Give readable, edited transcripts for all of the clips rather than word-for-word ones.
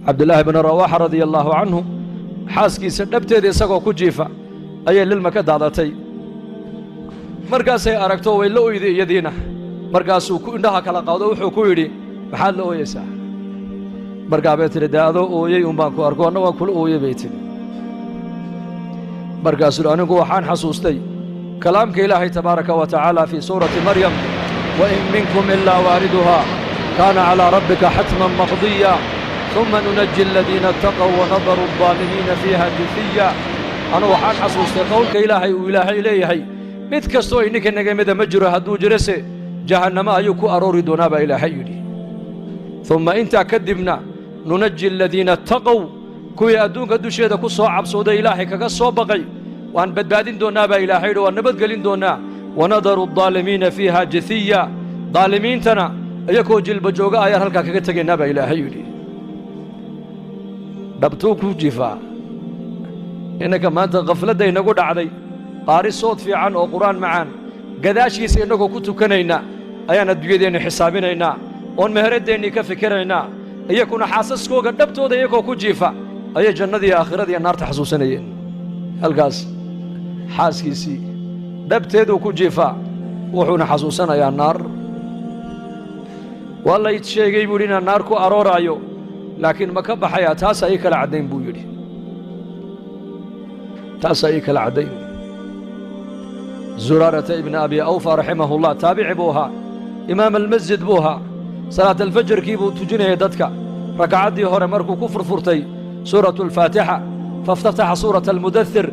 Cabdillaahi bnu Rawaaxa radia allaahu canhu xaaskiisa dhabteeda isagoo ku jiifa ayay lilma ka daadatay. Markaasay aragto way la oyday iyadiina. Markaasuu ku indhaha kala qaado, wuxuu ku yidhi: "Maxaad la ooyeysaa?" Markaa bay tidhi: "Dee adoo ooyey un baan ku arko, anna waan kula ooyey," bay tidhi. Markaasuu: "Anigu waxaan xasuustay kalaamka Ilaahay tabaaraka wa tacaala fii suurati Maryam: وإن منكم إلا واردها كان على ربك حتما مقضيا ثم ننجي الذين اتقوا ونذر الظالمين فيها جثيا. Anu waxaan xasuustay qowlka Ilaahay uu Ilaahay leeyahay: mid kastoo idinka naga mida ma jiro, hadduu jirase jahannamo ayuu ku aroori doonaa baa Ilaahay yidhi. Uma intaa kadibna ننجي الذين اتقوا, kuwii adduunka dusheeda ku soo cabsooday, Ilaahay kaga soo baqay, waan badbaadin doonnaa baa Ilaahay yidhi, waan nabadgelin doonnaa. ونذر الظالمين فيها جثيا, daalimiintana iyakoo jilba jooga ayaan halkaa kaga tegaynaa baa Ilaahay yidhi. Dhabtuu ku jifaa. Innanka maanta khafladda inagu dhacday, qaari sood fiican oo Qur'aan macaan gadaashiisa innagoo ku tukanayna ayaan adduunyadeenni xisaabinaynaa oon meheraddeenii ka fikiraynaa. Iyakuna xaasaskooga dhabtooda iyakoo ku jiifa ayay jannadii, aakhiradiiyo naarta xasuusanayeen. Halkaas xaaskiisii dhabteeduu ku jiifaa, wuxuuna xasuusanayaa naar. Waa layd sheegay, buu yidhi, inaan naar ku arooraayo, laakiin ma ka baxayaa? Taasaa ii kala caddayn, buu yidhi, taasaa ii kala caddayn. Zuraarata ibna Abi Awfa raximahullah, taabici buu ahaa, imaam almasjid buu ahaa. Salaat alfajarkii buu tujinayay dadka. Rakacaddii hore markuu ku furfurtay suuratu alfaatixa, فافتتح سورة المدثر,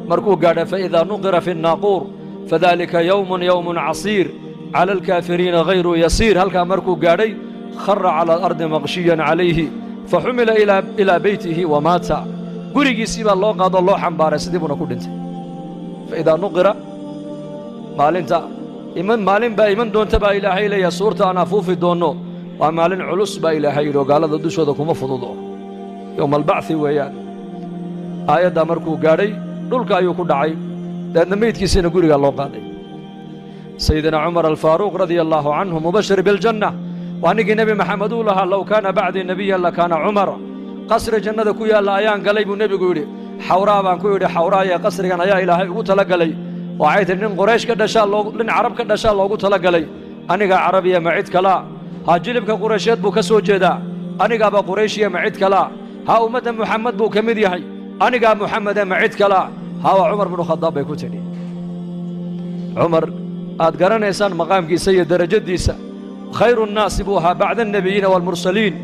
markuu gaadha فإذا نقر في الناقور فذلك يوم يوم عسير على الكافرين غير يسير, halkaa markuu gaadhay, خر على الأرض مغشيا عليه فحمل إلى بيته ومات. Gurigiisii baa loo qaadoo loo xambaaray, sidii buuna ku dhintay. فإذا نقر, maalinta iman, maalin baa iman doonta baa Ilaahay leeyahay, suurta aan afuufi doonno, waa maalin culus baa Ilaahay yidhi oo gaalada dushooda kuma fududo, يوم البعث weeyaan. Aayaddaa markuu gaadhay dhulka ayuu ku dhacay, dabeedna meydkiisiina gurigaa loo qaaday. Sayidina Cumar Alfaaruuq radia allaahu canhu, مبشر بالجنة, waa ninkii Nebi Maxamed uu lahaa: "لو كان بعدي نبي لكان عمر." Qasri jannada ku yaalla ayaan galay, buu nebigu yidhi. Xawraa baan ku yidhi: "Xawraaye, qasrigan ayaa Ilaahay ugu tala galay?" Waxay tihi: "Nin Qoraysh ka dhashaa loo, nin Carab ka dhashaa loogu tala galay. Anigaa Carabiya, ma cid kalaa? Ha, jilibka Quraysheed buu ka soo jeedaa. Anigaaba Qurayshiya, ma cid kalaa? Ha, ummadda Muxamed buu ka mid yahay. Anigaa Muxamede, ma cid kalaa? Ha, waa Cumar binu Khadaab," bay ku tidhi. Cumar aad garanaysaan maqaamkiisa iyo derajadiisa, خير الناس buu ahaa بعد النبيين والمرسلين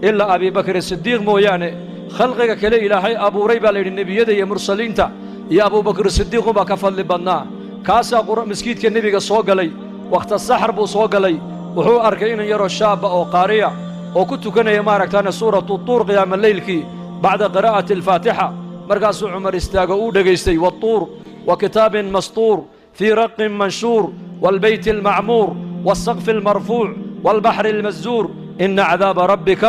إلا أبي بكر Sidiiq mooyaane. Khalqiga kale Ilaahay abuuray, baa la yidhi, nebiyada iyo mursaliinta iyo Abubakr Sidiiqunbaa ka fadli badnaa. Kaasaa maskiidka nebiga soo galay. Wakhta saxar buu soo galay. Wuxuu arkay inan yaroo shaaba oo qaariya oo ku tukanaya, maaragtaane, suuratu Tuur qiyaama leylkii بعد قراءة الفاتحة. Markaasuu Cumar istaago, uu dhegaystay: "والطور وكتاب مسطور في رق منشور والبيت المعمور والسقف المرفوع والبحر المسجور إن عذاب ربك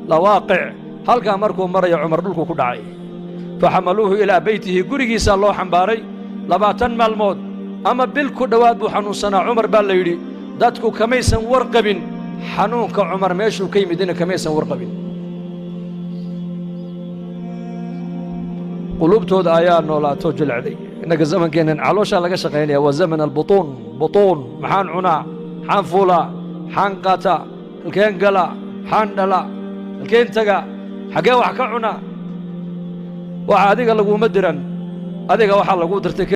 لواقع." Halkaa markuu maraya, Cumar dhulku ku dhacay. فحملوه إلى بيته, gurigiisaa loo xambaaray. 20 maalmood ama bil ku dhowaad buu xanuunsanaa Cumar, baa la yidhi. Dadku kamaysan warqabin xanuunka Cumar meeshuu ka yimidina, kamaysan warqabin. Quluubtooda ayaa noolaato, jilicday. Innaga zamankeennan calooshaa laga shaqaynaya, waa zaman البطون, بطون. Maxaan cunaa? Maxaan fuulaa? Maxaan qaataa? Halkeen galaa? Maxaan dhalaa? Halkeen tagaa? Xaggee wax ka cunaa? Waxa adiga laguma diran, adiga waxaa lagu dirtay.